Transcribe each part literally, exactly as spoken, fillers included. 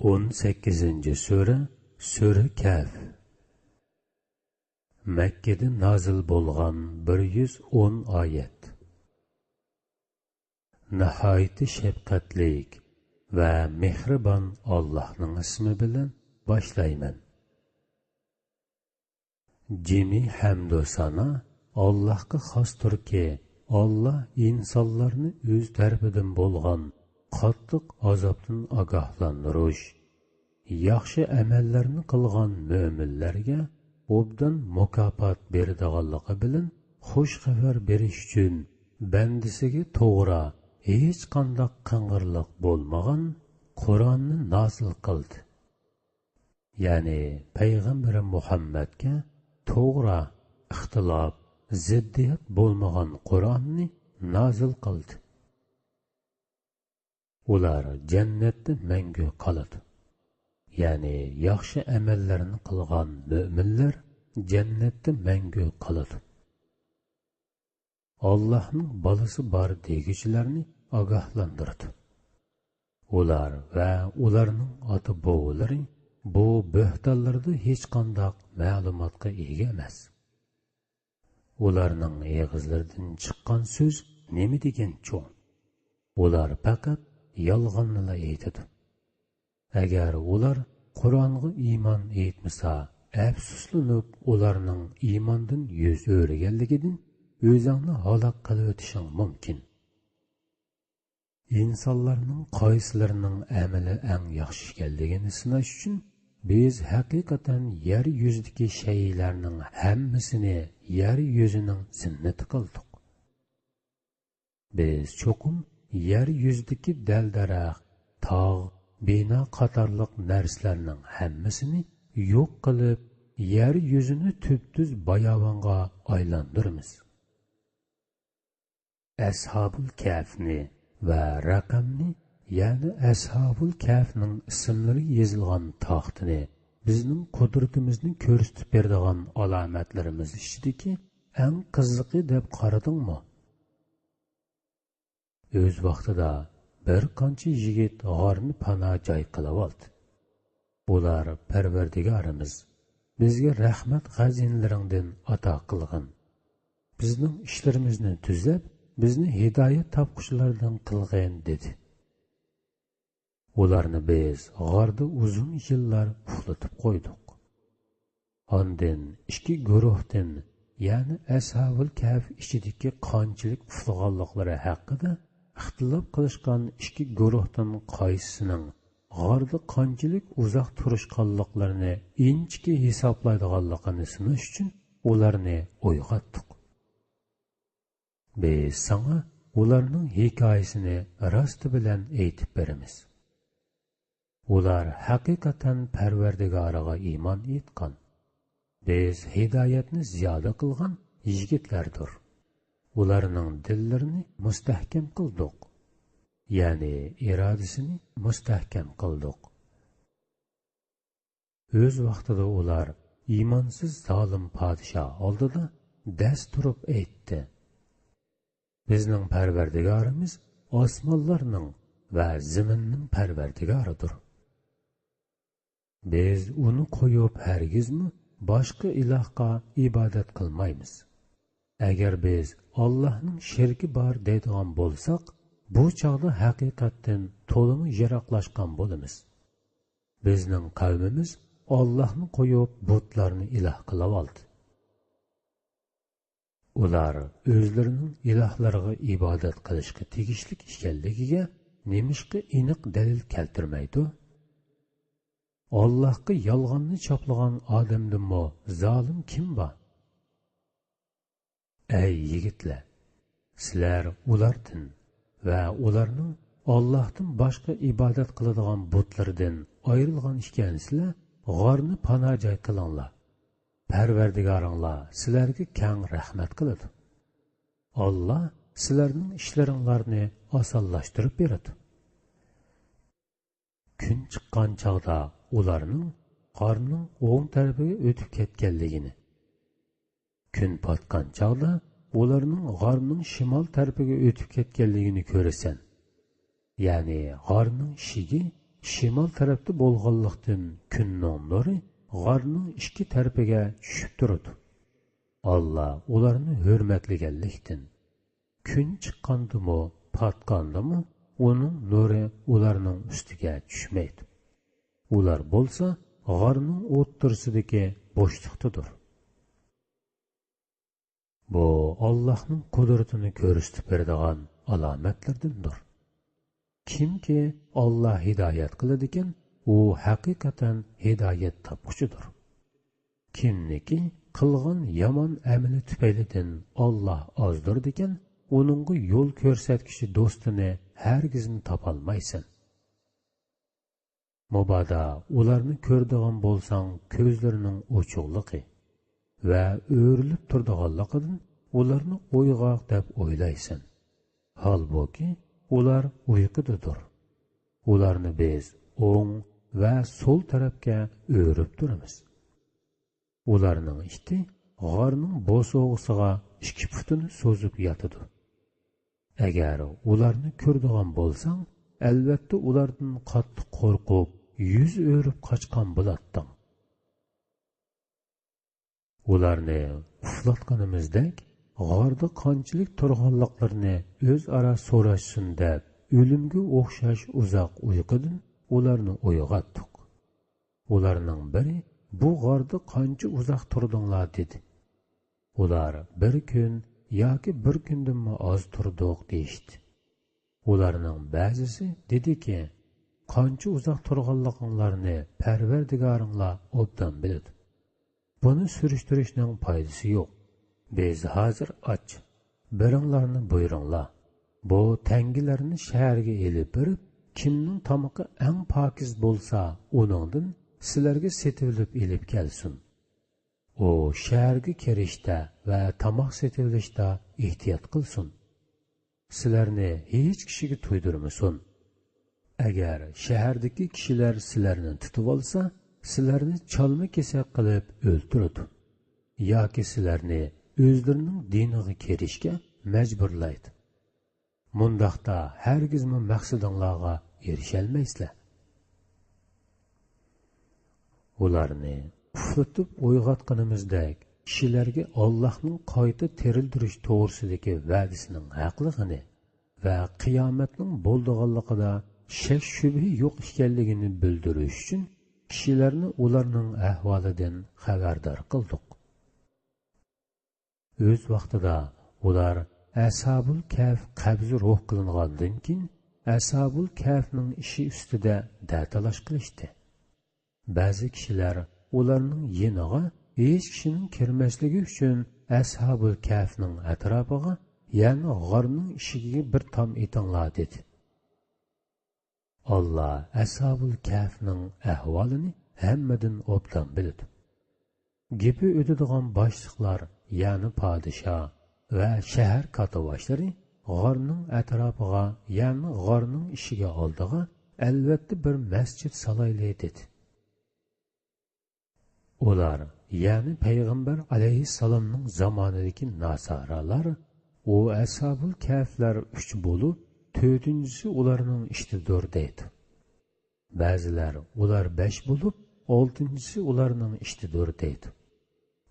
ئون سەككىزىنچى سۈرە، سۈرە كەھف. مەككىدە نازىل بولغان بىر يۈز ئون ئايەت. ناھايىتى شەپقەتلىك ۋە مېھرىبان ئاللاھنىڭ ئىسمى بىلەن باشلايمەن. جىمى ھەمدۇ سانا ئاللاھقا خاستۇركى، ئاللاھ ئىنسانلارنى ئۆز تەرىپىدىن بولغان قاتتىق ئازابتىن ئاگاھلاندۇرۇش، ياخشى ئەمەللەرنى قىلغان مۆمىنلەرگە ئوبدان مۇكاپات بېرىدىغانلىقى بىلەن خۇش خەۋەر بېرىش ئۈچۈن بەندىسىگە توغرا، ھېچقانداق قىڭغىرلىق بولمىغان قۇرئاننى نازىل قىلدى. يەنى پەيغەمبىرى مۇھەممەدكە توغرا، ئىختىلاپ، زىددىيەت بولمىغان قۇرئاننى نازىل قىلدى. ئۇلار جەننەتتە مەڭگۈ قالىدۇ. يەنى ياخشى ئەمەللەرنى قىلغان مۆمىنلەر جەننەتتە مەڭگۈ قالىدۇ. ئاللاھنىڭ بالىسى بار دېگۈچىلەرنى ئاگاھلاندۇرىدۇ. ئۇلار ۋە ئۇلارنىڭ ئاتا-بوۋىلىرى بۇ بۆھتانلاردا ھېچقانداق مەلۇماتقا ئىگە ئەمەس. ئۇلارنىڭ ئېغىزلىرىدىن چىققان سۆز نېمە دېگەن چوڭ؟ ئۇلار پەقەت يالغاننىلا ئېيتىدۇ. ئەگەر ئۇلار قۇرئانغا ئىمان ئېيتمىسا، ئەپسۇسلىنىپ، ئۇلارنىڭ ئىماندىن يۈز ئۆرۈگەنلىكىدىن ئۆزۈڭنى ھالاك قىلىۋېتىشىڭ مۇمكىن. ئىنسانلارنىڭ قايسىلىرىنىڭ ئەمىلى ئەڭ ياخشى ئىكەنلىكىنى سىناش ئۈچۈن، بىز ھەقىقەتەن يەر يۈزىدىكى شەيئىلەرنىڭ ھەممىسىنى يەر يۈزىنىڭ زىننىتى قىلدۇق. بىز چوقۇم يەر يۈزىدىكى دەل-دەرەخ، تاغ، بىنا قاتارلىق نەرسىلەرنىڭ ھەممىسىنى يوق قىلىپ، يەر يۈزىنى تۈپتۈز باياۋانغا ئايلاندۇرىمىز. ئەسھابۇل كەھفنى ۋە رەقەمنى، يەنى ئەسھابۇل كەھفنىڭ ئىسىملىرى يېزىلغان تاختىنى، بىزنىڭ قۇدرىتىمىزنى كۆرسىتىپ بېرىدىغان ئالامەتلىرىمىز ئىچىدىكى ئەڭ قىزىقى دەپ قارىدىڭمۇ؟ ئۆز ۋاقتىدا بىر قانچە يىگىت غارنى پانا جاي قىلىۋالدى. ئۇلار، پەرۋەردىگارىمىز، بىزگە رەھمەت خەزىنىلىرىڭدىن ئاتا قىلغىن. بىزنىڭ ئىشلىرىمىزنى تۈزەپ، بىزنى ھىدايەت تاپقۇچىلاردىن قىلغىن، دېدى. ئۇلارنى بىز غاردا ئۇزۇن يىللار ئۇخلىتىپ قويدۇق. ئاندىن ئىككى گۇرۇھتىن، يەنى ئەسھابۇل كەھف ئىچىدىكى قانچىلىك ئۇخلىغانلىقلىرى ھەققىدە ئىختىلاپ قىلىشقان ئىككى گۇرۇھتىن قايسىسىنىڭ غاردا قانچىلىك ئۇزاق تۇرۇشقانلىقلىرىنى ئىنچىكە ھېسابلايدىغانلىقىنى سىناش ئۈچۈن ئۇلارنى ئويغاتتۇق. بىز ساڭا ئۇلارنىڭ ھېكايىسىنى راستى بىلەن ئېيتىپ بېرىمىز. ئۇلار ھەقىقەتەن پەرۋەردىگارىغا ئىمان ئېيتقان. بىز ھىدايەتنى زىيادە قىلغان يىگىتلەردۇر. ئۇلارنىڭ دىللىرىنى مۇستەھكەم قىلدۇق. يەنى ئىرادىسىنى مۇستەھكەم قىلدۇق. ئۆز ۋاقتىدا ئۇلار ئىمانسىز زالىم پادىشاھ ئالدىدا دەس تۇرۇپ ئېيتتى: بىزنىڭ پەرۋەردىگارىمىز ئاسمانلارنىڭ ۋە زېمىننىڭ پەرۋەردىگارىدۇر. بىز ئۇنى قويۇپ ھەرگىزمۇ باشقا ئىلاھقا ئىبادەت قىلمايمىز. ئەگەر بىز ئاللاھنىڭ شېرىكى بار دەيدىغان بولساق، بۇ چاغدا ھەقىقەتتىن تولىمۇ يىراقلاشقان بولىمىز. بىزنىڭ قەۋمىمىز ئاللاھنى قويۇپ بۇتلارنى ئىلاھ قىلىۋالدى. ئۇلار ئۆزلىرىنىڭ ئىلاھلىرىغا ئىبادەت قىلىشقا تېگىشلىك ئىكەنلىكىگە نېمىشقا ئېنىق دەلىل كەلتۈرمەيدۇ؟ ئاللاھقا يالغاننى چاپلىغان ئادەمدىنمۇ زالىم كىم بار؟ ئەي يىگىتلەر! سىلەر ئۇلاردىن ۋە ئۇلارنىڭ ئاللاھتىن باشقا ئىبادەت قىلىدىغان بۇتلىرىدىن ئايرىلغان ئىكەنسىلەر، غارنى پانا جاي قىلىڭلار. پەرۋەردىگارىڭلار سىلەرگە كەڭ رەھمەت قىلىدۇ. ئاللاھ سىلەرنىڭ ئىشلىرىڭلارنى ئاسانلاشتۇرۇپ بېرىدۇ. كۈن چىققان چاغدا ئۇلارنىڭ غارنىڭ ئوڭ تەرىپىگە ئۆتۈپ كەتكەنلىكىنى، كۈن پاتقان چاغدا ئۇلارنىڭ غارنىڭ شىمال تەرىپىگە ئۆتۈپ كەتكەنلىكىنى كۆرىسەن. يەنى غارنىڭ ئىشىكى شىمال تەرەپتە بولغانلىقتىن، كۈننىڭ نۇرى غارنىڭ ئىككى تەرىپىگە چۈشۈپ تۇرىدۇ. ئاللا ئۇلارنى ھۆرمەتلىگەنلىكتىن، كۈن چىققاندىمۇ، پاتقاندىمۇ ئۇنىڭ نۇرى ئۇلارنىڭ ئۈستىگە چۈشمەيدۇ. ئۇلار بولسا غارنىڭ ئوتتۇرىسىدىكى بوشلۇقتىدۇر. بۇ ئاللاھنىڭ قۇدرىتىنى كۆرسىتىپ بېرىدىغان ئالامەتلەردىندۇر. كىمكى ئاللا ھىدايەت قىلىدىكەن، ئۇ ھەقىقەتەن ھىدايەت تاپقۇچىدۇر. كىمنىكى قىلغان يامان ئەمىلى تۈپەيلىدىن ئاللا ئازدۇرىدىكەن، ئۇنىڭغا يول كۆرسەتكۈچى دوستىنى ھەرگىزمۇ تاپالمايسەن. مۇبادا ئۇلارنى كۆرىدىغان بولساڭ، كۆزلىرىنىڭ ئوچۇقلۇقى ۋە ئۆرۈلۈپ تۇرىدىغانلىقىدىن ئۇلارنى ئويغاق دەپ ئويلايسەن. ھالبۇكى، ئۇلار ئۇيقۇدىدۇر. ئۇلارنى بىز ئوڭ ۋە سول تەرەپكە ئۆرۈپ تۇرىمىز. ئۇلارنىڭ ئىتى غارنىڭ بوسۇغىسىغا ئىككى پۇتىنى سوزۇپ ياتىدۇ. ئەگەر ئۇلارنى كۆرىدىغان بولساڭ، ئەلۋەتتە ئۇلاردىن قاتتىق قورقۇپ، يۈز ئۆرۈپ قاچقان بولاتتىڭ. ئۇلارنى ئۇخلاتقىنىمىزدەك، غاردا قانچىلىك تۇرغانلىقلىرىنى ئۆزئارا سوراشسۇن دەپ، ئۆلۈمگە ئوخشاش ئۇزاق ئۇيقۇدىن ئۇلارنى ئويغاتتۇق. ئۇلارنىڭ بىرى، «بۇ غاردا قانچە ئۇزاق تۇردۇڭلار؟» دېدى. ئۇلار، «بىر كۈن ياكى بىر كۈندىنمۇ ئاز تۇردۇق» دېيىشتى. ئۇلارنىڭ بەزىسى دېدىكى، «قانچە ئۇزاق تۇرغانلىقىڭلارنى پەرۋەردىگارىڭلار ئوبدان بىلىدۇ. بۇنى سۈرۈشتۈرۈشنىڭ پايدىسى يوق. بىز ھازىر ئاچ. بىرىڭلارنى بۇيرۇڭلار. بۇ تەڭگىلەرنى شەھەرگە ئېلىپ بېرىپ، كىمنىڭ تامىقى ئەڭ پاكىز بولسا، ئۇنىڭدىن سىلەرگە سېتىۋېلىپ ئېلىپ كەلسۇن. ئۇ شەھەرگە كىرىشتە ۋە تاماق سېتىۋېلىشتا ئېھتىيات قىلسۇن. سىلەرنى ھېچ كىشىگە تۇيدۇرمىسۇن. ئەگەر شەھەردىكى كىشىلەر سىلەرنى تۇتۇۋالسا، سىلەرنى چالما-كېسەك قىلىپ ئۆلتۈرىدۇ. ياكى سىلەرنى ئۆزلىرىنىڭ دىنىغا كىرىشكە مەجبۇرلايدۇ. مۇنداقتا ھەرگىزمۇ مەقسىتىڭلارغا ئېرىشەلمەيسىلەر.» ئۇلارنى ئۇخلىتىپ ئويغاتقىنىمىزدەك، كىشىلەرگە ئاللاھنىڭ قايتا تىرىلدۈرۈش توغرىسىدىكى ۋەدىسىنىڭ ھەقلىقىنى ۋە قىيامەتنىڭ بولىدىغانلىقىدا شەك-شۈبھە يوق ئىكەنلىكىنى بىلدۈرۈش ئۈچۈن، كىشىلەرنى ئۇلارنىڭ ئەھۋالىدىن خەۋەردار قىلدۇق. ئۆز ۋاقتىدا ئۇلار ئەسھابۇل كەھف قەبزى روھ قىلىنغاندىن كېيىن، ئەسھابۇل كەھفنىڭ ئىشى ئۈستىدە دەتالاش قىلىشتى. بەزى كىشىلەر ئۇلارنىڭ يېنىغا ھېچ كىشىنىڭ كىرمەسلىكى ئۈچۈن، ئەسھابۇل كەھفنىڭ ئەتراپىغا، يەنى غارنىڭ ئىشىكىگە بىر تام ئېتىڭلار، دېدى. ئاللا ئەسھابۇل كەھفنىڭ ئەھۋالىنى ھەممىدىن ئوبدان بىلىدۇ. گېپى ئۆتىدىغان باشلىقلار، يەنى پادىشاھ ۋە شەھەر كاتتىباشلىرى غارنىڭ ئەتراپىغا، يەنى غارنىڭ ئىشىكى ئالدىغا ئەلۋەتتە بىر مەسچىت سالايلى، دېدى. ئۇلار، يەنى پەيغەمبەر ئەلەيھىسسالامنىڭ زامانىدىكى ناسارالار، ئۇ ئەسھابۇل كەھفلەر ئۈچ بولۇپ، تۆتىنچىسى ئۇلارنىڭ ئىچىدىدۇر، دەيدۇ. بەزىلەر، ئۇلار بەش بولۇپ، ئالتىنچىسى ئۇلارنىڭ ئىچىدىدۇر، دەيدۇ.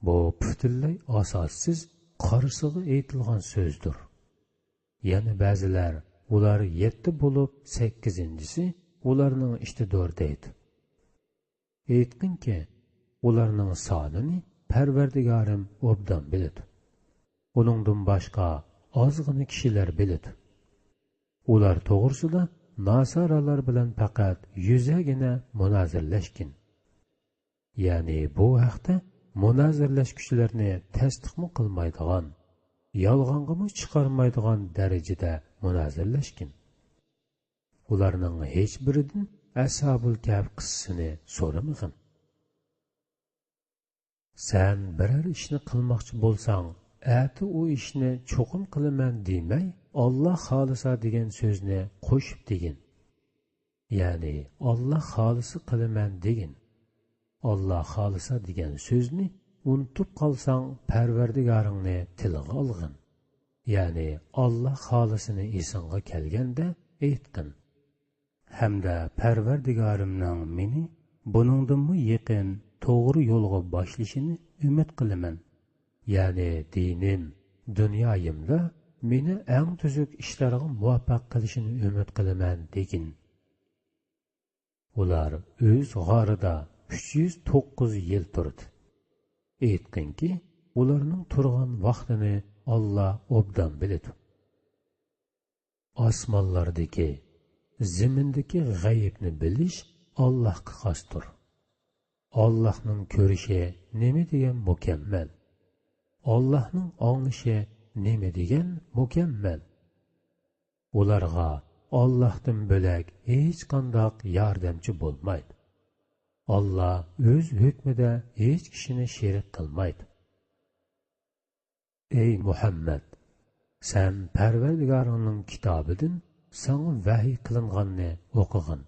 بۇ پۈتۈنلەي ئاساسسىز، قارىسىغا ئېيتىلغان سۆزدۇر. يەنە بەزىلەر، ئۇلار يەتتە بولۇپ، سەككىزىنچىسى ئۇلارنىڭ ئىچىدىدۇر، دەيدۇ. ئېيتقىنكى، ئۇلارنىڭ سانىنى پەرۋەردىگارىم ئوبدان بىلىدۇ. ئۇنىڭدىن باشقا ئازغىنە كىشىلەر بىلىدۇ. ئۇلار توغرىسىدا ناسارالار بىلەن پەقەت يۈزەگىنە مۇنازىرىلەشكىن. يەنى بۇ ھەقتە مۇنازىرىلەشكۈچىلەرنى تەستىقمۇ قىلمايدىغان، يالغانغىمۇ چىقارمايدىغان دەرىجىدە مۇنازىرىلەشكىن. ئۇلارنىڭ ھېچبىرىدىن ئەسھابۇل كەھف قىسسىسىنى سورىمىغىن. سەن بىرەر ئىشنى قىلماقچى بولساڭ، ئەتە ئۇ ئىشنى چوقۇم قىلىمەن دېمەي، «ئاللا خالىسا» دېگەن سۆزنى قوشۇپ دېگىن. يەنى «ئاللا خالىسا قىلىمەن» دېگىن. «ئاللا خالىسا» دېگەن سۆزنى ئۇنتۇپ قالساڭ، پەرۋەردىگارىڭنى تىلغا ئالغىن. يەنى «ئاللا خالىسىنى» ئېسىڭغا كەلگەندە ئېيتقىن. ھەمدە پەرۋەردىگارىمنىڭ مېنى بۇنىڭدىنمۇ يېقىن توغرا يولغا باشلىشىنى ئۈمىد قىلىمەن. يەنى دىنىم، دۇنيايىمدا مېنى ئەڭ تۈزۈك ئىشلارغا مۇۋەپپەق قىلىشىنى ئۈمىد قىلىمەن، دېگىن. ئۇلار ئۆز غارىدا ئۈچ يۈز توققۇز يىل تۇردى. ئېيتقىنكى، ئۇلارنىڭ تۇرغان ۋاقتىنى ئاللا ئوبدان بىلىدۇ. ئاسمانلاردىكى، زېمىندىكى غەيىبنى بىلىش ئاللاھقا خاستۇر. ئاللاھنىڭ كۆرۈشى نېمە دېگەن مۇكەممەل! ئاللاھنىڭ ئاڭلىشى نېمە دېگەن مۇكەممەل! ئۇلارغا ئاللاھتىن بۆلەك ھېچقانداق ياردەمچى بولمايدۇ. ئاللا ئۆز ھۆكمىدە ھېچ كىشىنى شېرىك قىلمايدۇ. ئەي مۇھەممەد! سەن پەرۋەردىگارىڭنىڭ كىتابىدىن ساڭا ۋەھىي قىلىنغاننى ئوقۇغىن.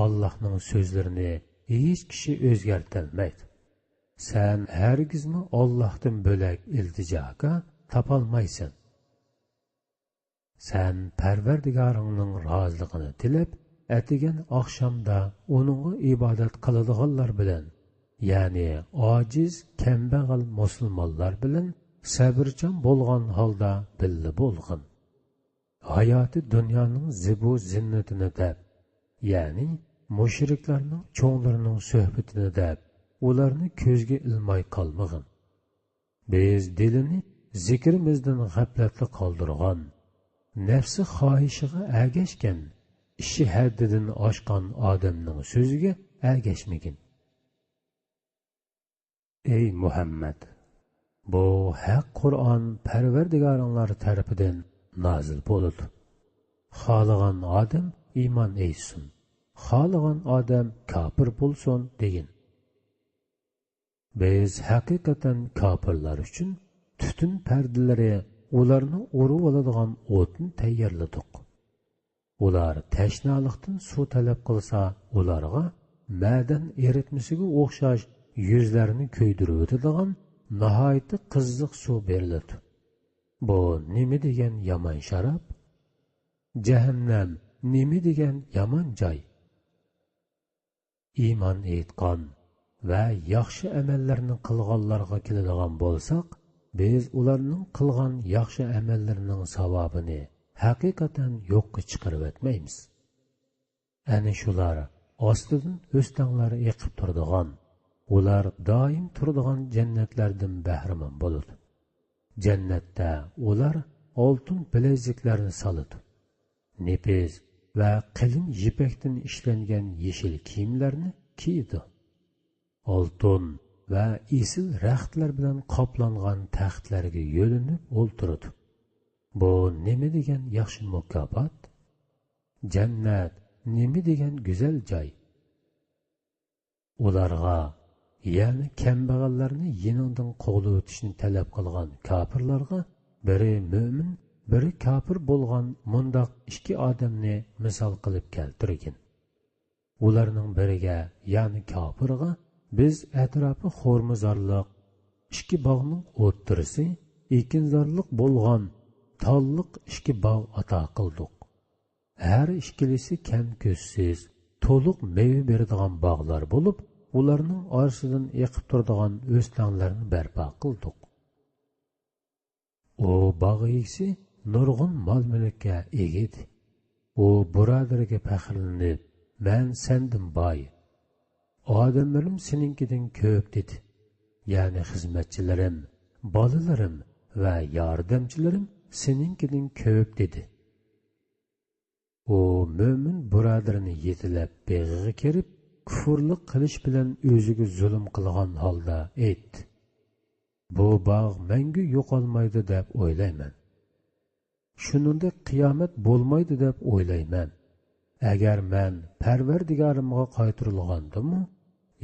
ئاللاھنىڭ سۆزلىرىنى ھېچ كىشى ئۆزگەرتەلمەيدۇ. سەن ھەرگىزمۇ ئاللاھتىن بۆلەك ئىلتىجاگاھ تاپالمايسەن. سەن پەرۋەردىگارىڭنىڭ رازىلىقىنى تىلەپ، ئەتىگەن ئاخشامدا ئۇنىڭغا ئىبادەت قىلىدىغانلار بىلەن، يەنى ئاجىز، كەمبەغەل مۇسۇلمانلار بىلەن سەۋرچان بولغان ھالدا بىللە بولغىن. ھاياتى دۇنيانىڭ زىبۇ زىننىتىنى دەپ، يەنى مۇشرىكلارنىڭ چوڭلىرىنىڭ سۆھبىتىنى دەپ، ئۇلارنى كۆزگە ئىلماي قالمىغىن. بىز دىلىنى زىكرىمىزدىن غەپلەتتە قالدۇرغان، نەپسى خاھىشىغا ئەگەشكەن، ئىشى ھەددىدىن ئاشقان ئادەمنىڭ سۆزىگە ئەگەشمىگىن. ئەي مۇھەممەد! بۇ ھەق قۇرئان پەرۋەردىگارىڭلار تەرىپىدىن نازىل بولىدۇ. خالىغان ئادەم ئىمان ئېيتسۇن، خالىغان ئادەم كاپىر بولسۇن، دېگىن. بىز ھەقىقەتەن كاپىرلار ئۈچۈن تۈتۈن پەردىلىرى، ئۇلارنى ئورىۋالىدىغان ئوتنى تەييارلىدۇق. ئۇلار تەشنالىقتىن سۇ تەلەپ قىلسا، ئۇلارغا مەدەن ئېرىتمىسىگە ئوخشاش يۈزلەرنى كۆيدۈرۈۋېتىدىغان ناھايىتى قىزىق سۇ بېرىلىدۇ. بۇ نېمە دېگەن يامان شاراب! جەھەننەم نېمە دېگەن يامان جاي! ئىمان ئېيتقان ۋە ياخشى ئەمەللەرنى قىلغانلارغا كېلىدىغان بولساق، بىز ئۇلارنىڭ قىلغان ياخشى ئەمەللىرىنىڭ ساۋابىنى ھەقىقەتەن يوققا چىقىرىۋەتمەيمىز. ئەنە شۇلار ئاستىدىن ئۆستەڭلەر ئېقىپ تۇرىدىغان، ئۇلار دائىم تۇرىدىغان جەننەتلەردىن بەھرىمەن بولىدۇ. جەننەتتە ئۇلار ئالتۇن بىلەزىكلەرنى سالىدۇ، نېپىز ۋە قېلىن يىپەكتىن ئىشلەنگەن يېشىل كىيىملەرنى كىيىدۇ. ئالتۇن ۋە ئېسىل رەختلەر بىلەن قاپلانغان تەختلەرگە يۆلىنىپ ئولتۇرىدۇ. بۇ نېمە دېگەن ياخشى مۇكاپات! جەننەت نېمە دېگەن گۈزەل جاي! ئۇلارغا، يەنى كەمبەغەللەرنى يېنىڭدىن قوغلىۋېتىشنى تەلەپ قىلغان كاپىرلارغا، بىرى مۆمىن، بىرى كاپىر بولغان مۇنداق ئىككى ئادەمنى مىسال قىلىپ كەلتۈرگىن. ئۇلارنىڭ بىرىگە، يەنى كاپىرغا، بىز ئەتراپى خورمىزارلىق ئىككى باغنىڭ ئوتتۇرىسى ئېكىنزارلىق بولغان تاللىق ئىككى باغ ئاتا قىلدۇق. ھەر ئىككىلىسى كەم-كۆستىسى تولۇق مېۋە بېرىدىغان باغلار بولۇپ، ئۇلارنىڭ ئارىسىدىن ئېقىپ تۇرىدىغان ئۆستەڭلەرنى بەرپا قىلدۇق. ئۇ باغ ئىگىسى نۇرغۇن مال-مۈلۈككە ئىگە ئىدى. ئۇ بۇرادىرىگە پەخىرلىنىپ، مەن سەندىن باي، ئادەملىرىم سېنىڭكىدىن كۆپ، دېدى. يەنى خىزمەتچىلىرىم، بالىلىرىم ۋە ياردەمچىلىرىم سېنىڭكىدىن كۆپ، دېدى. ئۇ مۆمىن بۇرادىرىنى يېتىلەپ بېغىغا كىرىپ، كۇفۇرلۇق قىلىش بىلەن ئۆزىگە زۇلۇم قىلغان ھالدا ئېيتتى: بۇ باغ مەڭگۈ يوقالمايدۇ دەپ ئويلايمەن. شۇنىڭدەك قىيامەت بولمايدۇ دەپ ئويلايمەن. ئەگەر مەن پەرۋەردىگارىمغا قايتۇرۇلغاندىمۇ،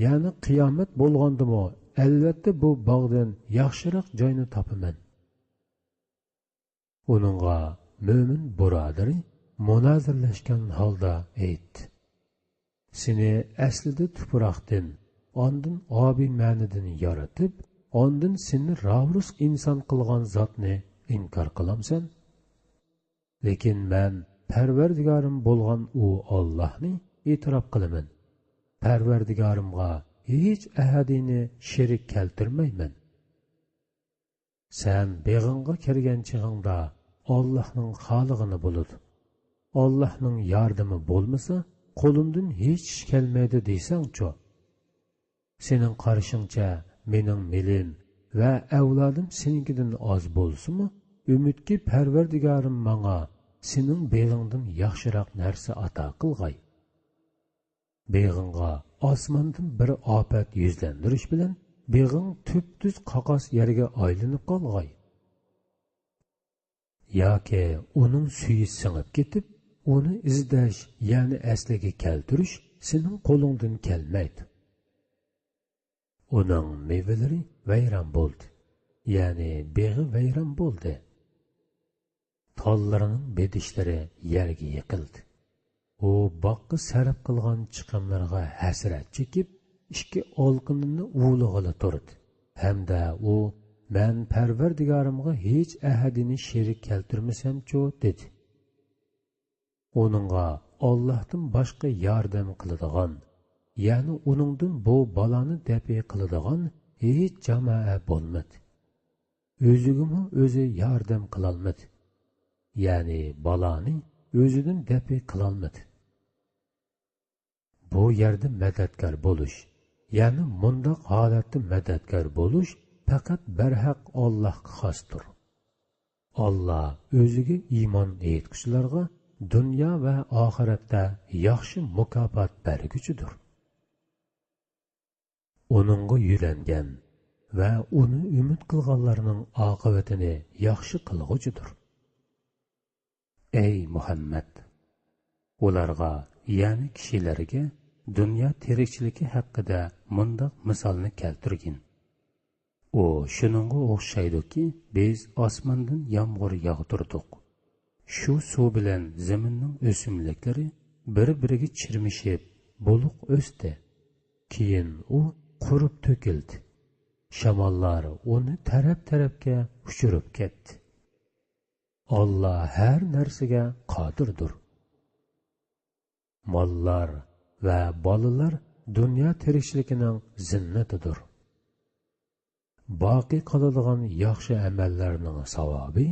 يەنى قىيامەت بولغاندىمۇ، ئەلۋەتتە بۇ باغدىن ياخشىراق جاينى تاپىمەن. ئۇنىڭغا مۆمىن بۇرادىرى مۇنازىرىلەشكەن ھالدا ئېيتتى: سېنى ئەسلىدە تۇپراقتىن، ئاندىن ئابىمەنىدىن يارىتىپ، ئاندىن سېنى راۋۇرۇس ئىنسان قىلغان زاتنى ئىنكار قىلامسەن؟ لېكىن مەن پەرۋەردىگارىم بولغان ئۇ ئاللاھنى ئېتىراپ قىلىمەن. پەرۋەردىگارىمغا ھېچ ئەھەدىنى شېرىك كەلتۈرمەيمەن. سەن بېغىڭغا كىرگەن چېغىڭدا، ئاللاھنىڭ خالىغىنى بولىدۇ. ئاللاھنىڭ ياردىمى بولمىسا، قولۇمدىن ھېچ ئىش كەلمەيدۇ دېسەڭچۇ؟ سېنىڭ قارىشىڭچە، مېنىڭ مېلىم ۋە ئەۋلادىم سېنىڭكىدىن ئاز بولسىمۇ، ئۈمىدكى پەرۋەردىگارىم ماڭا سېنىڭ بېغىڭدىن ياخشىراق نەرسە ئاتا قىلغاي. بېغىڭغا ئاسماندىن بىر ئاپەت يۈزلەندۈرۈش بىلەن، بېغىڭ تۈپتۈز قاقاس يەرگە ئايلىنىپ قالغاي. ياكى ئۇنىڭ سۈيى سىڭىپ كېتىپ، ئۇنى ئىزدەش، يەنى ئەسلىگە كەلتۈرۈش سېنىڭ قولۇڭدىن كەلمەيدۇ. ئۇنىڭ مېۋىلىرى ۋەيران بولدى، يەنى بېغى ۋەيران بولدى. تاللىرىنىڭ بېدىشلىرى يەرگە يىقىلدى. ئۇ باغقا سەرپ قىلغان چىقىملىرىغا ھەسرەت چېكىپ، ئىككى ئالىقىنىنى ئۇۋىلىغىلى تۇردى ھەمدە ئۇ، مەن پەرۋەردىگارىمغا ھېچ ئەھەدىنى شېرىك كەلتۈرمىسەمچۇ؟ دېدى. ئۇنىڭغا ئاللاھتىن باشقا ياردەم قىلىدىغان، يەنى ئۇنىڭدىن بۇ بالانى دەپئى قىلىدىغان ھېچ جامائە بولمىدى. ئۆزىگىمۇ ئۆزى ياردەم قىلالمىدى. يەنى بالانى ئۆزىدىن دەپئى قىلالمىدى. بۇ يەردە مەدەتكار بولۇش، يەنى مۇنداق ھالەتتە مەدەتكار بولۇش پەقەت بەرھەق ئاللاھقا خاستۇر. ئاللا ئۆزىگە ئىمان ئېيتقۇچىلارغا دۇنيا ۋە ئاخىرەتتە ياخشى مۇكاپات بەرگۈچىدۇر. ئۇنىڭغا يۆلەنگەن ۋە ئۇنى ئۈمىد قىلغانلارنىڭ ئاقىۋىتىنى ياخشى قىلغۇچىدۇر. ئەي مۇھەممەد! ئۇلارغا، يەنى كىشىلەرگە دۇنيا تىرىكچىلىكى ھەققىدە مۇنداق مىسالنى كەلتۈرگىن. ئۇ شۇنىڭغا ئوخشايدۇكى، بىز ئاسماندىن يامغۇر ياغدۇردۇق. شۇ سۇ بىلەن زېمىننىڭ ئۆسۈملۈكلىرى بىر-بىرىگە چىرمىشىپ، بۇلۇق ئۆستى. كېيىن ئۇ قۇرۇپ تۆكۈلدى. شاماللار ئۇنى تەرەپ-تەرەپكە ئۇچۇرۇپ كەتتى. ئاللا ھەر نەرسىگە قادىردۇر. ماللار ۋە بالىلار دۇنيا تىرىكچىلىكىنىڭ زىننىتىدۇر. باقىي قالىدىغان ياخشى ئەمەللەرنىڭ ساۋابى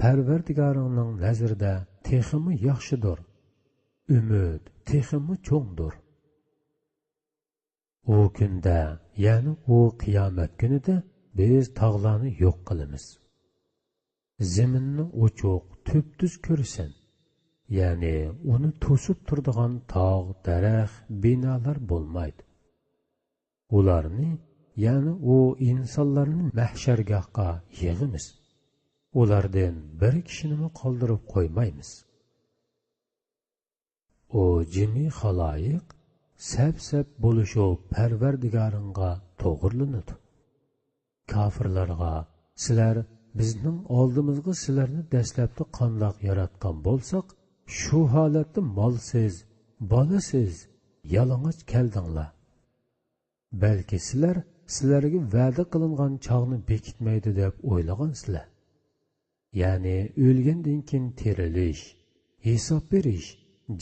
پەرۋەردىگارىڭنىڭ نەزىرىدە تېخىمۇ ياخشىدۇر. ئۈمىد تېخىمۇ چوڭدۇر. ئۇ كۈندە، يەنى ئۇ قىيامەت كۈنىدە بىز تاغلارنى يوق قىلىمىز. زېمىننى ئوچۇق، تۈپتۈز كۆرىسەن. يەنى ئۇنى توسۇپ تۇرىدىغان تاغ، دەرەخ، بىنالار بولمايدۇ. ئۇلارنى، يەنى ئۇ ئىنسانلارنى مەھشەرگاھقا يىغىمىز. ئۇلاردىن بىر كىشىنىمۇ قالدۇرۇپ قويمايمىز. ئۇ جىمى خالايىق سەپ-سەپ بولۇشۇپ پەرۋەردىگارىڭغا توغرىلىنىدۇ. كاپىرلارغا، سىلەر بىزنىڭ ئالدىمىزغا سىلەرنى دەسلەپتە قانداق ياراتقان بولساق، شۇ ھالەتتە مالسىز، بالىسىز، يالىڭاچ كەلدىڭلار. بەلكى سىلەر سىلەرگە ۋەدە قىلىنغان چاغنى بېكىتمەيدۇ دەپ ئويلىغانسىلەر. يەنى ئۆلگەندىن كېيىن تىرىلىش، ھېساب بېرىش،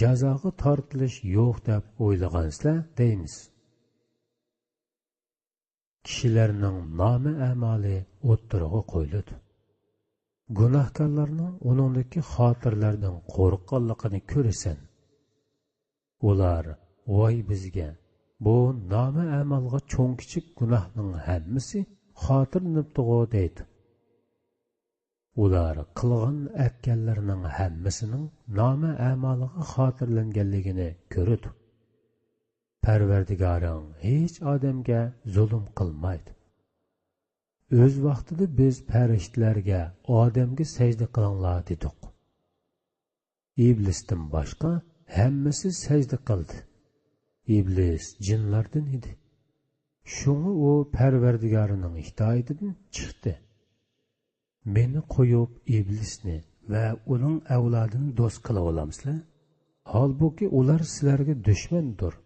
جازاغا تارتىلىش يوق دەپ ئويلىغانسىلەر دەيمىز. كىشىلەرنىڭ نامە ئەمالى ئوتتۇرىغا قويۇلىدۇ. گۇناھكارلارنىڭ ئۇنىڭدىكى خاتىرىلەردىن قورققانلىقىنى كۆرىسەن. ئۇلار، ۋاي بىزگە، بۇ نامە ئەمالغا چوڭ-كىچىك گۇناھنىڭ ھەممىسى خاتىرىلىنىپتىغۇ دەيدۇ. ئۇلار قىلغان ئەتكەنلىرىنىڭ ھەممىسىنىڭ نامە ئەمالىغا خاتىرىلەنگەنلىكىنى كۆرىدۇ. پەرۋەردىگارىڭ ھېچ ئادەمگە زۇلۇم قىلمايدۇ. ئۆز ۋاقتىدا بىز پەرىشتىلەرگە ئادەمگە سەجدە قىلىڭلار دېدۇق. ئىبلىستىن باشقا ھەممىسى سەجدە قىلدى. ئىبلىس جىنلاردىن ئىدى. شۇڭا ئۇ پەرۋەردىگارىنىڭ ھىدايىتىدىن چىقتى. مېنى قويۇپ ئىبلىسنى ۋە ئۇنىڭ ئەۋلادىنى دوست قىلىۋالامسىلەر؟ ھالبۇكى، ئۇلار سىلەرگە دۈشمەندۇر.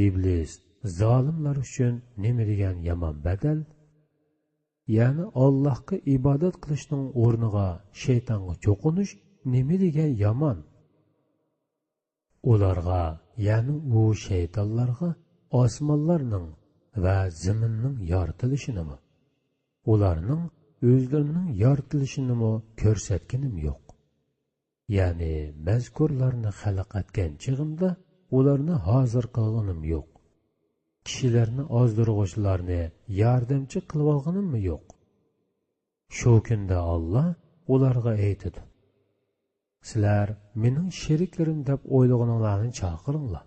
ئىبلىس زالىملار ئۈچۈن نېمە دېگەن يامان بەدەل! يەنى ئاللاھقا ئىبادەت قىلىشنىڭ ئورنىغا شەيتانغا چوقۇنۇش نېمە دېگەن يامان! ئۇلارغا، يەنى ئۇ شەيتانلارغا ئاسمانلارنىڭ ۋە زېمىننىڭ يارىتىلىشىنىمۇ، ئۇلارنىڭ ئۆزلىرىنىڭ يارىتىلىشىنىمۇ كۆرسەتكىنىم يوق. يەنى مەزكۇرلارنى خەلق ئەتكەن چېغىمدا ئۇلارنى ھازىر قىلغىنىم يوق. كىشىلەرنى ئازدۇرغۇچىلارنى ياردەمچى قىلىۋالغىنىممۇ يوق. شۇ كۈندە ئاللا ئۇلارغا ئېيتىدۇ: سىلەر مېنىڭ شېرىكلىرىم دەپ ئويلىغىنىڭلارنى چاقىرىڭلار.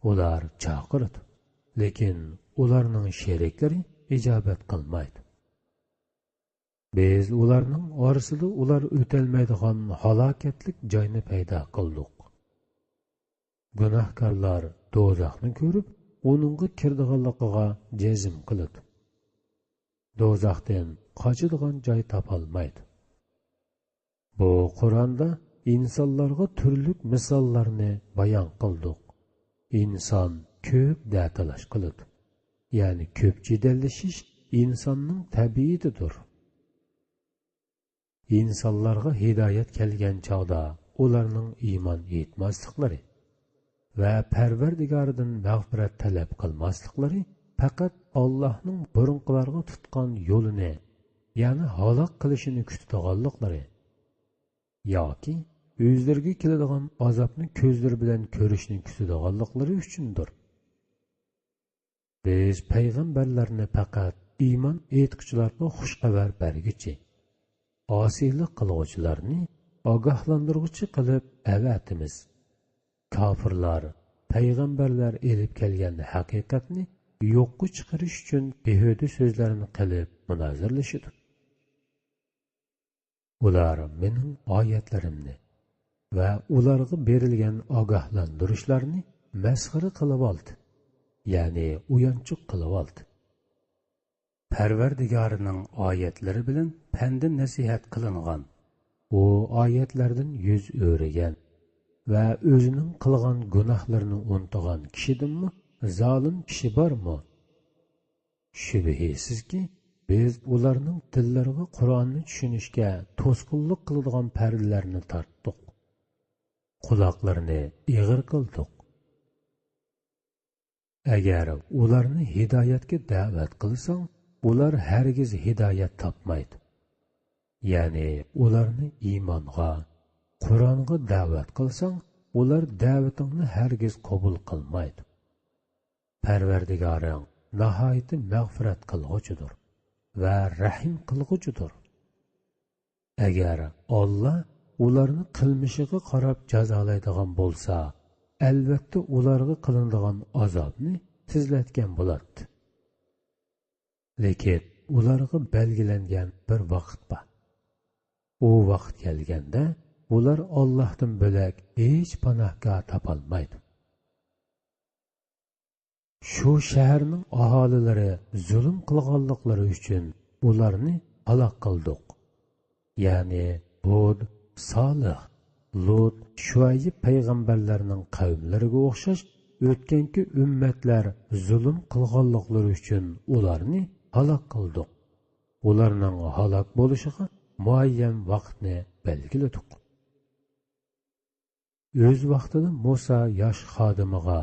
ئۇلار چاقىرىدۇ، لېكىن ئۇلارنىڭ شېرىكلىرى ئىجابەت قىلمايدۇ. بىز ئۇلارنىڭ ئارىسىدا ئۇلار ئۆتەلمەيدىغان ھالاكەتلىك جاينى پەيدا قىلدۇق. گۇناھكارلار دوزاخنى كۆرۈپ، ئۇنىڭغا كىرىدىغانلىقىغا جەزم قىلىدۇ. دوزاختىن قاچىدىغان جاي تاپالمايدۇ. بۇ قۇرئاندا ئىنسانلارغا تۈرلۈك مىساللارنى بايان قىلدۇق. ئىنسان كۆپ دەتالاش قىلىدۇ. يەنى كۆپ جېدەللىشىش ئىنساننىڭ تەبىئىتىدۇر. ئىنسانلارغا ھىدايەت كەلگەن چاغدا ئۇلارنىڭ ئىمان ئېيتماسلىقلىرى ۋە پەرۋەردىگارىدىن مەغپىرەت تەلەپ قىلماسلىقلىرى پەقەت ئاللاھنىڭ بۇرۇنقىلارغا تۇتقان يولىنى، يەنى ھالاك قىلىشىنى كۈتىدىغانلىقلىرى ياكى ئۆزلىرىگە كېلىدىغان ئازابنى كۆزلىرى بىلەن كۆرۈشنى كۈتىدىغانلىقلىرى ئۈچۈندۇر. بىز پەيغەمبەرلەرنى پەقەت ئىمان ئېيتقۇچىلارغا خۇش خەۋەر بەرگۈچى، ئاسىيلىق قىلغۇچىلارنى ئاگاھلاندۇرغۇچى قىلىپ ئەۋەتىمىز. كاپىرلار پەيغەمبەرلەر ئېلىپ كەلگەن ھەقىقەتنى يوققا چىقىرىش ئۈچۈن بىھۇدە سۆزلەرنى قىلىپ مۇنازىرىلىشىدۇ. ئۇلار مېنىڭ ئايەتلىرىمنى ۋە ئۇلارغا بېرىلگەن ئاگاھلاندۇرۇشلارنى مەسخىرە قىلىۋالدى، يەنى ئويۇنچۇق قىلىۋالدى. پەرۋەردىگارىنىڭ ئايەتلىرى بىلەن پەندە نەسىھەت قىلىنغان، ئۇ ئايەتلەردىن يۈز ئۆرۈگەن ۋە ئۆزىنىڭ قىلغان گۇناھلىرىنى ئۇنتۇغان كىشىدىنمۇ زالىم كىشى بارمۇ؟ شۈبھىسىزكى، بىز ئۇلارنىڭ دىللىرىغا قۇرئاننى چۈشىنىشكە توسقۇنلۇق قىلىدىغان پەردىلەرنى تارتتۇق. قۇلاقلىرىنى ئېغىر قىلدۇق. ئەگەر ئۇلارنى ھىدايەتكە دەۋەت قىلساڭ، ئۇلار ھەرگىز ھىدايەت تاپمايدۇ. يەنى ئۇلارنى ئىمانغا، قۇرئانغا دەۋەت قىلساڭ، ئۇلار دەۋىتىڭنى ھەرگىز قوبۇل قىلمايدۇ. پەرۋەردىگارىڭ ناھايىتى مەغپىرەت قىلغۇچىدۇر ۋە رەھىم قىلغۇچىدۇر. ئەگەر ئاللا ئۇلارنى قىلمىشىغا قاراپ جازالايدىغان بولسا، ئەلۋەتتە ئۇلارغا قىلىنىدىغان ئازابنى تېزلەتكەن بولاتتى. لېكىن ئۇلارغا بەلگىلەنگەن بىر ۋاقىت بار. ئۇ ۋاقىت كەلگەندە، ئۇلار ئاللاھتىن بۆلەك ھېچ پاناھگاھ تاپالمايدۇ. شۇ شەھەرنىڭ ئاھالىلىرى زۇلۇم قىلغانلىقلىرى ئۈچۈن ئۇلارنى ھالاك قىلدۇق. يەنى ھۇد، سالىھ، لۇت، شۇئەيب پەيغەمبەرلەرنىڭ قەۋملىرىگە ئوخشاش ئۆتكەنكى ئۈممەتلەر زۇلۇم قىلغانلىقلىرى ئۈچۈن ئۇلارنى ھالاك قىلدۇق. ئۇلارنىڭ ھالاك بولۇشىغا مۇئەييەن ۋاقىتنى بەلگىلىدۇق. ئۆز ۋاقتىدا مۇسا ياش خادىمىغا،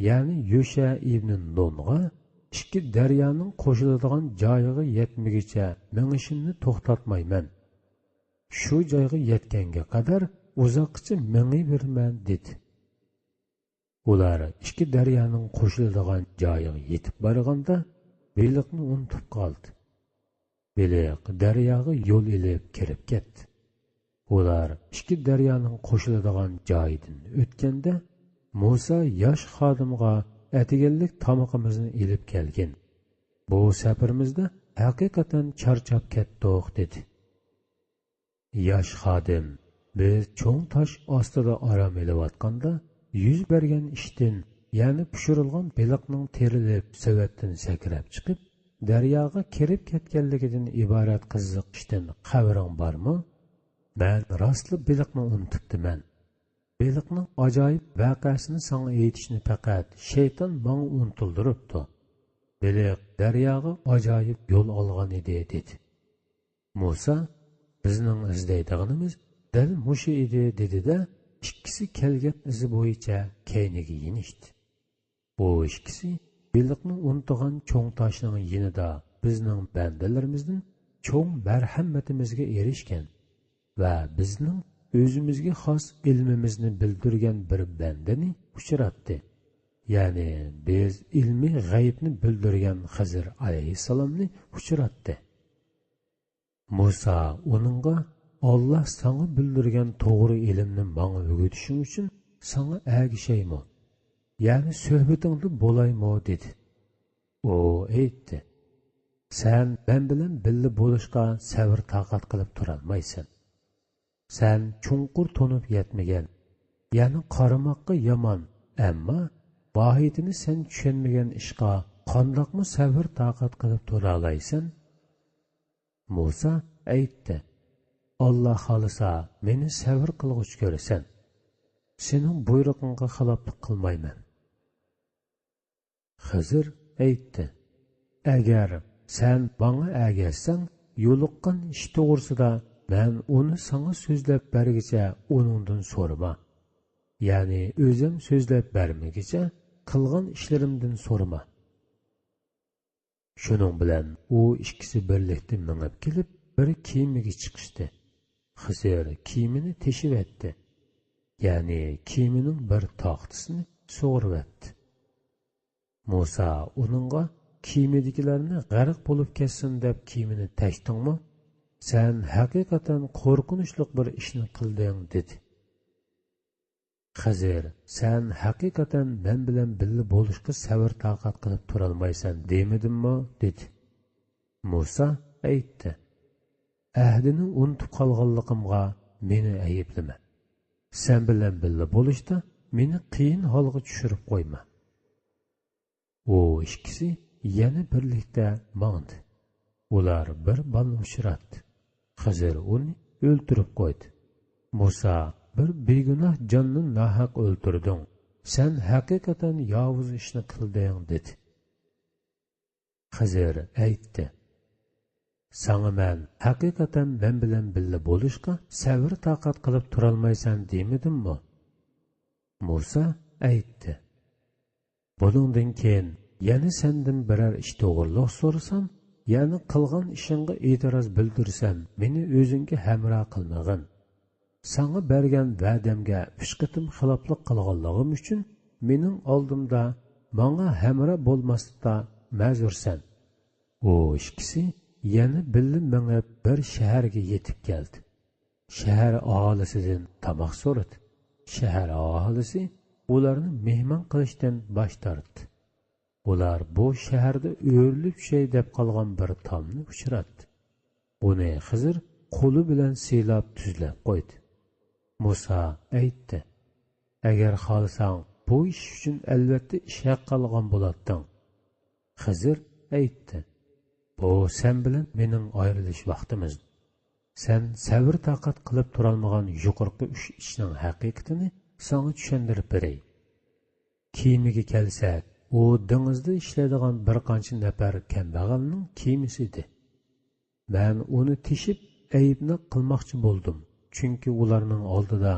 يەنى يۆشە ئىبنى نۇنغا، ئىككى دەريانىڭ قوشۇلىدىغان جايىغا يەتمىگۈچە مېڭىشىمنى توختاتمايمەن. شۇ جايغا يەتكەنگە قەدەر ئۇزاققىچە مېڭىۋېرىمەن، دېدى. ئۇلار ئىككى دەريانىڭ قوشۇلىدىغان جايىغا يېتىپ بارغاندا، بېلىقنى ئۇنتۇپ قالدى. بېلىق دەرياغا يول ئېلىپ كىرىپ كەتتى. ئۇلار ئىككى دەريانىڭ قوشۇلىدىغان جايىدىن ئۆتكەندە، مۇسا ياش خادىمغا، ئەتىگەنلىك تامىقىمىزنى ئېلىپ كەلگىن. بۇ سەپىرىمىزدە ھەقىقەتەن چارچاپ كەتتۇق، دېدى. ياش خادىم، بىز چوڭ تاش ئاستىدا ئارام ئېلىۋاتقاندا يۈز بەرگەن ئىشتىن، يەنى پىشۇرۇلغان بېلىقنىڭ تېرىلىپ سېۋەتتىن سەكرەپ چىقىپ، دەرياغا كىرىپ كەتكەنلىكىدىن ئىبارەت قىزىق ئىشتىن خەۋىرىڭ بارمۇ؟ مەن راستلا بېلىقنى ئۇنتۇپتىمەن. بېلىقنىڭ ئاجايىپ ۋەقەسىنى ساڭا ئېيتىشنى پەقەت شەيتان ماڭا ئۇنتۇلدۇرۇپتۇ. بېلىق دەرياغا ئاجايىپ يول ئالغان ئىدى، دېدى. مۇسا، بىزنىڭ ئىزدەيدىغىنىمىز دەل مۇشۇ ئىدى، دېدى-دە، ئىككىسى كەلگەن ئىزى بويىچە كەينىگە يېنىشتى. بۇ ئىككىسى بېلىقنى ئۇنتۇغان چوڭ تاشنىڭ يېنىدا بىزنىڭ بەندىلىرىمىزدىن چوڭ مەرھەمىتىمىزگە ئېرىشكەن ۋە بىزنىڭ ئۆزىمىزگە خاس ئىلمىمىزنى بىلدۈرگەن بىر بەندىنى ئۇچراتتى. يەنى بىز ئىلمىي غەيىبنى بىلدۈرگەن خىزىر ئەلەيھىسسالامنى ئۇچراتتى. مۇسا ئۇنىڭغا، «ئاللا ساڭا بىلدۈرگەن توغرا ئىلىمنى ماڭا ئۆگىتىشىڭ ئۈچۈن ساڭا ئەگىشەيمۇ؟ يەنى سۆھبىتىڭدە بولايمۇ؟» دېدى. ئۇ ئېيتتى، «سەن مەن بىلەن بىللە بولۇشقا سەۋر-تاقەت قىلىپ تۇرالمايسەن. سەن چوڭقۇر تونۇپ يەتمىگەن، يەنى قارىماققا يامان، ئەمما ماھىيىتىنى سەن چۈشەنمىگەن ئىشقا قانداقمۇ سەۋر-تاقەت قىلىپ تۇرالايسەن؟» مۇسا ئېيتتى، «ئاللا خالىسا، مېنى سەۋر قىلغۇچى كۆرىسەن. سېنىڭ بۇيرۇقۇڭغا خىلاپلىق قىلمايمەن.» خىزىر ئېيتتى، «ئەگەر سەن ماڭا ئەگەشسەڭ، يولۇققان ئىش توغرىسىدا مەن ئۇنى ساڭا سۆزلەپ بەرگىچە ئۇنىڭدىن سورىما. يەنى ئۆزۈم سۆزلەپ بەرمىگىچە قىلغان ئىشلىرىمدىن سورىما.» شۇنىڭ بىلەن ئۇ ئىككىسى بىرلىكتە مېڭىپ كېلىپ، بىر كېمىگە چىقىشتى. خىزىر كېمىنى تېشىۋەتتى. يەنى كېمىنىڭ بىر تاختىسىنى سۇغۇرۇۋەتتى. مۇسا ئۇنىڭغا، «كېمىدىكىلەرنى غەرق بولۇپ كەتسۇن دەپ كېمىنى تەشتىڭمۇ؟ سەن ھەقىقەتەن قورقۇنچلۇق بىر ئىشنى قىلدىڭ» دېدى. خىزىر، «سەن ھەقىقەتەن مەن بىلەن بىللە بولۇشقا سەۋر-تاقەت قىلىپ تۇرالمايسەن دېمىدىممۇ؟» دېدى. مۇسا ئېيتتى، «ئەھدىنى ئۇنتۇپ قالغانلىقىمغا مېنى ئەيىبلىمە. سەن بىلەن بىللە بولۇشتا مېنى قىيىن ھالغا چۈشۈرۈپ قويما.» ئۇ ئىككىسى يەنە بىرلىكتە ماڭدى. ئۇلار بىر بالىنى ئۇچراتتى. خىزىر ئۇنى ئۆلتۈرۈپ قويدى. مۇسا، «بىر بىگۇناھ جاننى ناھەق ئۆلتۈردۈڭ. سەن ھەقىقەتەن ياۋۇز ئىشنى قىلدىڭ» دېدى. خىزىر ئېيتتى، «ساڭا مەن ھەقىقەتەن مەن بىلەن بىللە بولۇشقا سەۋر-تاقەت قىلىپ تۇرالمايسەن دېمىدىممۇ؟» مۇسا ئېيتتى، «بۇنىڭدىن كېيىن يەنە سەندىن بىرەر ئىش توغرىلىق سورىسام، يەنى قىلغان ئىشىڭغا ئېتىراز بىلدۈرسەم، مېنى ئۆزۈڭگە ھەمراھ قىلمىغىن. ساڭا بەرگەن ۋەدەمگە ئۈچ قېتىم خىلاپلىق قىلغانلىقىم ئۈچۈن مېنىڭ ئالدىمدا ماڭا ھەمراھ بولماسلىقتا مەزۇرسەن.» ئۇ ئىككىسى يەنە بىللە مېڭىپ، بىر شەھەرگە يېتىپ كەلدى. شەھەر ئاھالىسىدىن تاماق سورىدى. شەھەر ئاھالىسى ئۇلارنى مېھمان قىلىشتىن باش تارتتى. ئۇلار بۇ شەھەردە ئۆرۈلۈپ چۈشەي دەپ قالغان بىر تامنى ئۇچراتتى. ئۇنى خىزىر قولى بىلەن سىيلاپ تۈزلەپ قويدى. مۇسا ئېيتتى، «ئەگەر خالىساڭ، بۇ ئىش ئۈچۈن ئەلۋەتتە ئىش ھەققى ئالغان بولاتتىڭ.» خىزىر ئېيتتى، «بۇ سەن بىلەن مېنىڭ ئايرىلىش ۋاقتىمىز. سەن سەۋر-تاقەت قىلىپ تۇرالمىغان يۇقىرىقى ئۈچ ئىشنىڭ ھەقىقىتىنى ساڭا چۈشەندۈرۈپ بېرەي. كېمىگە كەلسەك، ئۇ دېڭىزدا ئىشلەيدىغان بىر قانچە نەپەر كەمبەغەلنىڭ كېمىسى ئىدى. مەن ئۇنى تېشىپ ئەيىبناق قىلماقچى بولدۇم، چۈنكى ئۇلارنىڭ ئالدىدا،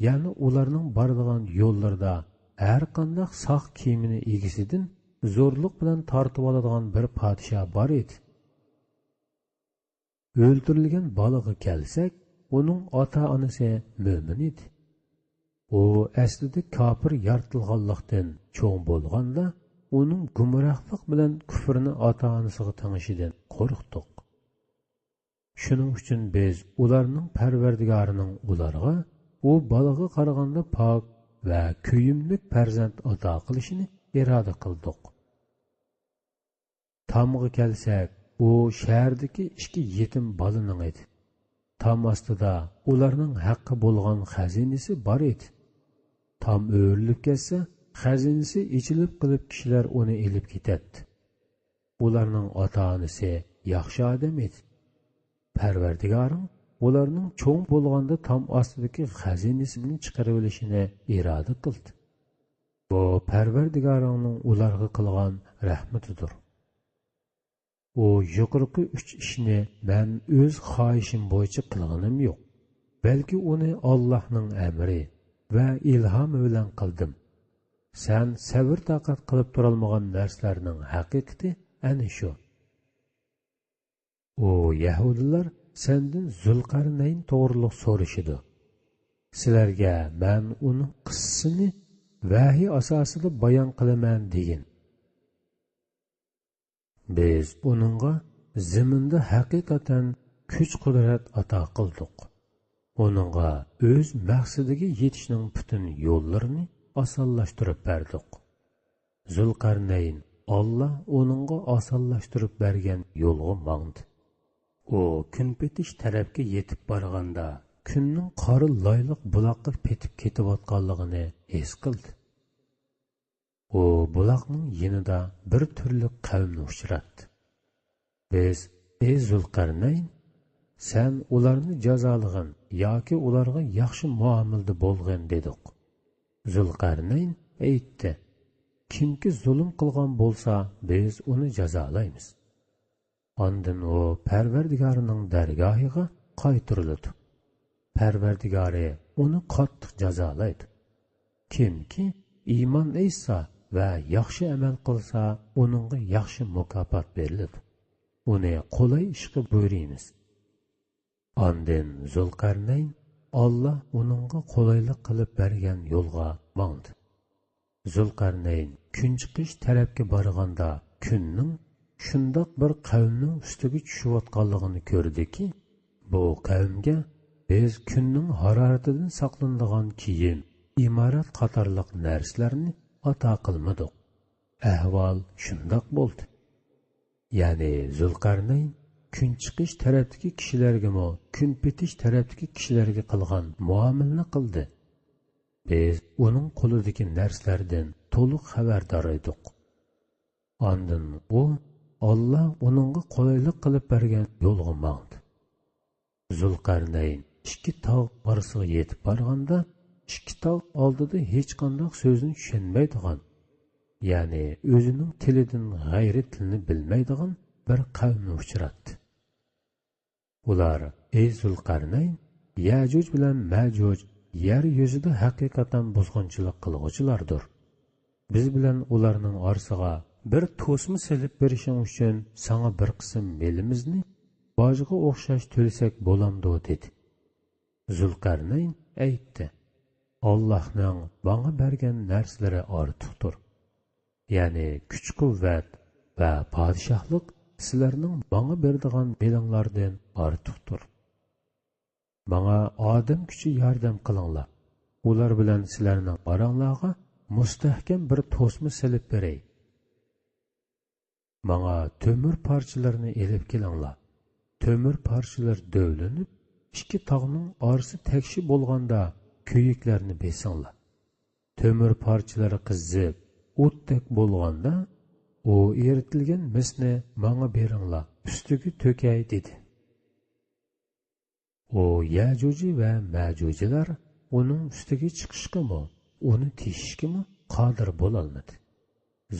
يەنى ئۇلارنىڭ بارىدىغان يوللىرىدا ھەرقانداق ساق كېمىنى ئىگىسىدىن زورلۇق بىلەن تارتىۋالىدىغان بىر پادىشاھ بار ئىدى.» ئۆلتۈرۈلگەن بالىغا كەلسەك، ئۇنىڭ ئاتا-ئانىسى مۆمىن ئىدى. ئۇ ئەسلىدە كاپىر يارىتىلغانلىقتىن، چوڭ بولغاندا ئۇنىڭ گۇمراھلىق بىلەن كۇفرىنى ئاتا-ئانىسىغا تېڭىشىدىن قورقتۇق. شۇنىڭ ئۈچۈن بىز ئۇلارنىڭ پەرۋەردىگارىنىڭ ئۇلارغا ئۇ بالىغا قارىغاندا پاك ۋە كۆيۈملۈك پەرزەنت ئاتا قىلىشىنى ئىرادە قىلدۇق. تامغا كەلسەك، ئۇ شەھەردىكى ئىككى يېتىم بالىنىڭ ئىدى. تام ئاستىدا ئۇلارنىڭ ھەققى بولغان خەزىنىسى بار ئىدى. تام ئۆرۈلۈپ كەتسە، خەزىنىسى ئېچىلىپ قېلىپ، كىشىلەر ئۇنى ئېلىپ كېتەتتى. ئۇلارنىڭ ئاتا-ئانىسى ياخشى ئادەم ئىدى. پەرۋەردىگارىڭ ئۇلارنىڭ چوڭ بولغاندا تام ئاستىدىكى خەزىنىسىنى چىقىرىۋېلىشىنى ئىرادە قىلدى. بۇ پەرۋەردىگارىڭنىڭ ئۇلارغا قىلغان رەھمىتىدۇر. ئۇ يۇقىرىقى ئۈچ ئىشنى مەن ئۆز خاھىشىم بويىچە قىلغىنىم يوق، بەلكى ئۇنى ئاللاھنىڭ ئەمرى، ۋە ئىلھامى بىلەن قىلدىم. سەن سەۋر-تاقەت قىلىپ تۇرالمىغان نەرسىلەرنىڭ ھەقىقىتى ئەنە شۇ. ئۇ يەھۇدىيلار سەندىن زۇلقەرنەين توغرۇلۇق سورىشىدۇ. سىلەرگە مەن ئۇنىڭ قىسسىسىنى ۋەھىي ئاساسىدا بايان قىلىمەن دېگىن. بىز ئۇنىڭغا زېمىندا ھەقىقەتەن كۈچ-قۇدرەت ئاتا قىلدۇق. ئۇنىڭغا ئۆز مەقسىتىگە يېتىشنىڭ پۈتۈن يوللىرىنى ئاسانلاشتۇرۇپ بەردۇق. زۇلقەرنەين ئاللا ئۇنىڭغا ئاسانلاشتۇرۇپ بەرگەن يولغا ماڭدى. ئۇ كۈن پېتىش تەرەپكە يېتىپ بارغاندا، كۈننىڭ قارا لايلىق بۇلاققا پېتىپ كېتىۋاتقانلىقىنى ھېس قىلدى. ئۇ بۇلاقنىڭ يېنىدا بىر تۈرلۈك قەۋمنى ئۇچراتتى. بىز، ئى زۇلقەرنەين، سەن ئۇلارنى جازالىغىن ياكى ئۇلارغا ياخشى مۇئامىلىدە بولغىن دېدۇق. زۇلقەرنەين ئېيتتى، كىمكى زۇلۇم قىلغان بولسا، بىز ئۇنى جازالايمىز. ئاندىن ئۇ پەرۋەردىگارىنىڭ دەرگاھىغا قايتۇرۇلىدۇ. پەرۋەردىگارى ئۇنى قاتتىق جازالايدۇ. كىمكى ئىمان ئېيتسا ۋە ياخشى ئەمەل قىلسا، ئۇنىڭغا ياخشى مۇكاپات بېرىلىدۇ. ئۇنى قولاي ئىشقا بۇيرۇيمىز. ئاندىن زۇلقەرنەين ئاللا ئۇنىڭغا قولايلىق قىلىپ بەرگەن يولغا ماڭدى. زۇلقەرنەين كۈنچىقىش تەرەپكە بارغاندا، كۈننىڭ شۇنداق بىر قەۋمنىڭ ئۈستىگە چۈشۈۋاتقانلىقىنى كۆردىكى، بۇ قەۋمگە بىز كۈننىڭ ھارارىتىدىن ساقلىنىدىغان كىيىم، ئىمارەت قاتارلىق نەرسىلەرنى ئاتا قىلمىدۇق. ئەھۋال شۇنداق بولدى. يەنى زۇلقەرنەين كۈنچىقىش تەرەپتىكى كىشىلەرگىمۇ كۈنپېتىش تەرەپتىكى كىشىلەرگە قىلغان مۇئامىلىنى قىلدى. بىز ئۇنىڭ قولىدىكى نەرسىلەردىن تولۇق خەۋەردار ئىدۇق. ئاندىن ئۇ ئاللا ئۇنىڭغا قولايلىق قىلىپ بەرگەن يولغا ماڭدى. زۇلقەرنەين ئىككى تاغ ئارىسىغا يېتىپ بارغاندا، ئىككى تاغ ئالدىدا ھېچقانداق سۆزنى چۈشەنمەيدىغان، يەنى ئۆزىنىڭ تىلىدىن غەيرىي تىلنى بىلمەيدىغان بىر قەۋمنى ئۇچراتتى. ئۇلار، ئەي زۇلقەرنەين، يەجۇج بىلەن مەجۇج يەر يۈزىدە ھەقىقەتەن بۇزغۇنچىلىق قىلغۇچىلاردۇر. بىز بىلەن ئۇلارنىڭ ئارىسىغا بىر توسما سېلىپ بېرىشىڭ ئۈچۈن ساڭا بىر قىسىم مېلىمىزنى باجغا ئوخشاش تۆلىسەك بولامدۇ؟ دېدى. زۇلقەرنەين ئېيتتى، ئاللاھنىڭ ماڭا بەرگەن نەرسىلىرى ئارتۇقتۇر. يەنى كۈچ-قۇۋۋەت ۋە پادىشاھلىق سىلەرنىڭ ماڭا بېرىدىغان مېلىڭلاردىن ئارتۇقتۇر. ماڭا ئادەم كۈچى ياردەم قىلىڭلار. ئۇلار بىلەن سىلەرنىڭ ئاراڭلارغا مۇستەھكەم بىر توسما سېلىپ بېرەي. ماڭا تۆمۈر پارچىلىرىنى ئېلىپ كېلىڭلار. تۆمۈر پارچىلىرى دۆۋىلىنىپ، ئىككى تاغنىڭ ئارىسى تەكشى بولغاندا، كۆيۈكلەرنى بېسىڭلار. تۆمۈر پارچىلىرى قىزىپ، ئوتتەك بولغاندا، ئۇ ئېرىتىلگەن مىسنى ماڭا بېرىڭلار، ئۈستىگە تۆكەي، دېدى. ئۇ يەجۇجى ۋە مەجۇجىلار ئۇنىڭ ئۈستىگە چىقىشقىمۇ، ئۇنى تېشىشكىمۇ قادىر بولالمىدى.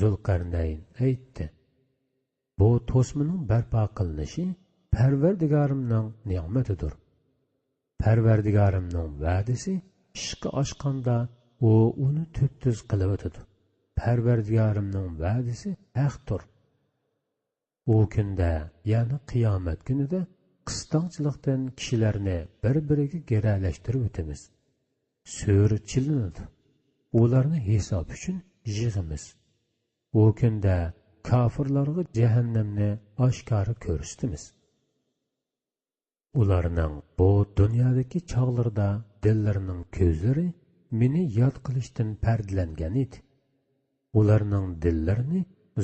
زۇلقەرنەين ئېيتتى، بۇ توسمىنىڭ بەرپا قىلىنىشى پەرۋەردىگارىمنىڭ نېمىتىدۇر. پەرۋەردىگارىمنىڭ ۋەدىسى ئىشقا ئاشقاندا، ئۇ ئۇنى تۈپتۈز قىلىۋېتىدۇ. پەرۋەردىگارىمنىڭ ۋەدىسى ھەقتۇر. ئۇ كۈندە، يەنى قىيامەت كۈنىدە قىستاڭچىلىقتىن كىشىلەرنى بىر-بىرىگە گىرەلەشتۈرۈۋېتىمىز. سۈرە چېلىنىدۇ. ئۇلارنى ھېساب ئۈچۈن يىغىمىز. ئۇ كۈندە كاپىرلارغا جەھەننەمنى ئاشكارا كۆرسىتىمىز. ئۇلارنىڭ بۇ دۇنيادىكى چاغلىرىدا دىللىرىنىڭ كۆزلىرى مېنى ياد قىلىشتىن پەردىلەنگەن ئىدى. ئۇلارنىڭ دىللىرىنى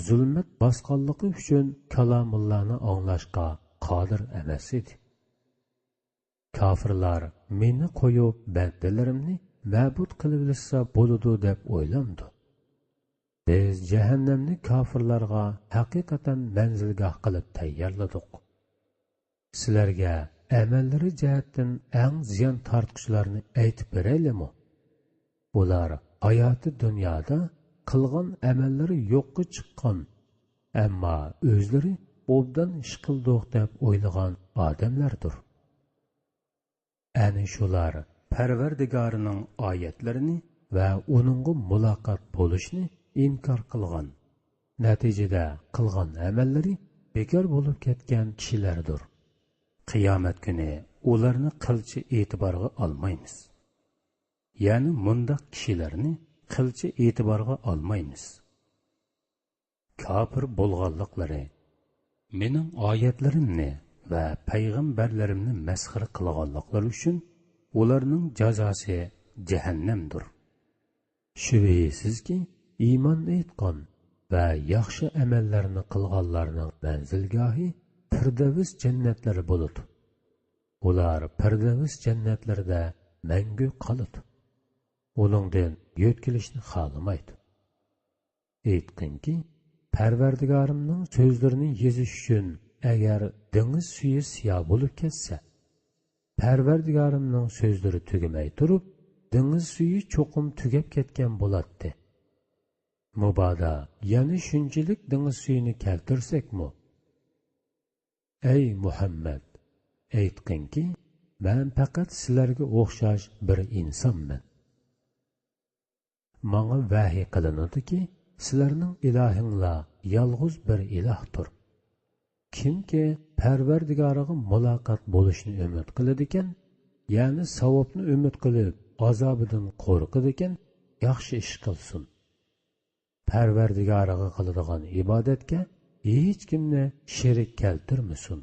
زۇلمەت باسقانلىقى ئۈچۈن كالامۇللانى ئاڭلاشقا قادىر ئەمەس ئىدى. كاپىرلار مېنى قويۇپ، بەندىلىرىمنى مەبۇد قىلىۋېلىشسا بولىدۇ دەپ ئويلامدۇ؟ بىز جەھەننەمنى كاپىرلارغا ھەقىقەتەن مەنزىلگاھ قىلىپ تەييارلىدۇق. سىلەرگە ئەمەللىرى جەھەتتىن ئەڭ زىيان تارتقۇچىلارنى ئېيتىپ بېرەيلىمۇ؟ ئۇلار ھاياتى دۇنيادا قىلغان ئەمەللىرى يوققا چىققان، ئەمما ئۆزلىرى ئوبدان ئىش قىلدۇق دەپ ئويلىغان ئادەملەردۇر. ئەنە شۇلار پەرۋەردىگارىنىڭ ئايەتلىرىنى ۋە ئۇنىڭغا مۇلاقات بولۇشنى ئىنكار قىلغان، نەتىجىدە قىلغان ئەمەللىرى بىكار بولۇپ كەتكەن كىشىلەردۇر. قىيامەت كۈنى ئۇلارنى قىلچە ئېتىبارغا ئالمايمىز. يەنى مۇنداق كىشىلەرنى قىلچە ئېتىبارغا ئالمايمىز. كاپىر بولغانلىقلىرى، مېنىڭ ئايەتلىرىمنى ۋە پەيغەمبەرلىرىمنى مەسخىرە قىلغانلىقلىرى ئۈچۈن ئۇلارنىڭ جازاسى جەھەننەمدۇر. شۈبھىسىزكى، ئىمان ئېيتقان ۋە ياخشى ئەمەللەرنى قىلغانلارنىڭ مەنزىلگاھى پىردەۋس جەننەتلىرى بولىدۇ. ئۇلار پىردەۋس جەننەتلىرىدە مەڭگۈ قالىدۇ. ئۇنىڭدىن يۆتكىلىشنى خالىمايدۇ. ئېيتقىنكى، پەرۋەردىگارىمنىڭ سۆزلىرىنى يېزىش ئۈچۈن ئەگەر دېڭىز سۈيى سىيا بولۇپ كەتسە، پەرۋەردىگارىمنىڭ سۆزلىرى تۈگىمەي تۇرۇپ، دېڭىز سۈيى چوقۇم تۈگەپ كەتكەن بولاتتى. مۇبادا يەنە شۇنچىلىك دېڭىز سۈيىنى كەلتۈرسەكمۇ؟ ئەي مۇھەممەد، ئېيتقىنكى، مەن پەقەت سىلەرگە ئوخشاش بىر ئىنسانمەن. ماڭا ۋەھىي قىلىنىدۇكى، سىلەرنىڭ ئىلاھىڭلار يالغۇز بىر ئىلاھتۇر. كىمكى پەرۋەردىگارىغا مۇلاقات بولۇشنى ئۈمىد قىلىدىكەن، يەنى ساۋابنى ئۈمىد قىلىپ، ئازابىدىن قورقىدىكەن، ياخشى ئىش قىلسۇن. پەرۋەردىگارىغا قىلىدىغان ئىبادەتكە ھېچكىمنى شېرىك كەلتۈرمىسۇن.